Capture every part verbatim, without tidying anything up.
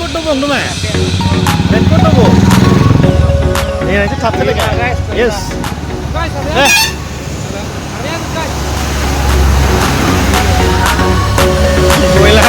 Tobong, tobong. Raincoat tobong. Ini nanti thap lagi. Yes. Eh. Wala.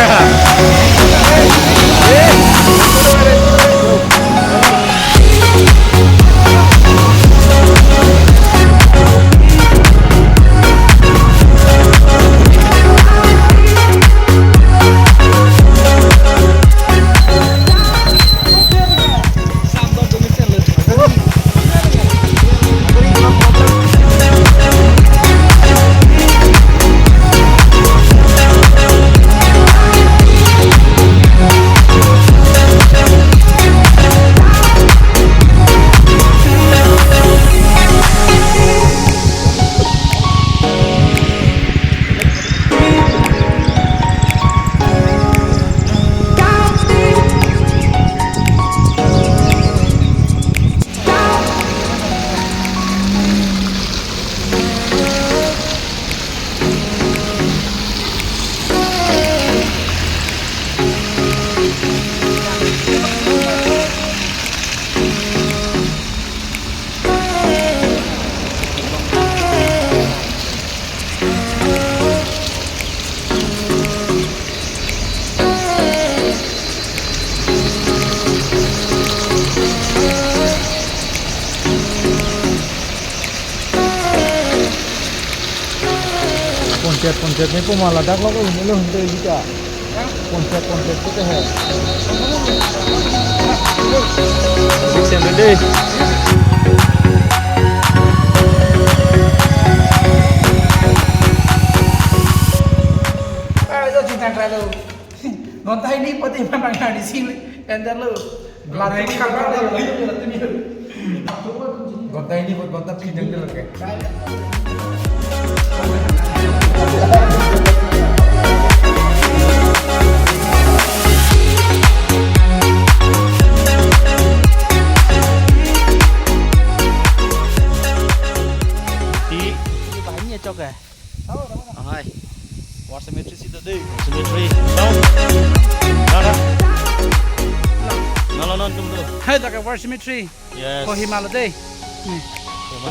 Ponset, ponset ni puma ladak lo, lo, lo, lo, lo. Ponset, ponset tu ke hai. Big Sam ready. Ah, itu cinta terlalu. Gonta hini pati memang ada di sini. Enter lo. Lari kal kal. Gonta hini buat gonta pinjam dulu ke. Di, di bahannya cok ya? Ahai. War cemetery si ta dei. Cemetery. Dong. Dada. Nalo non tum tu. Hai, dak ke war cemetery. Yes. Kohima lo dei. Nih. Kohima.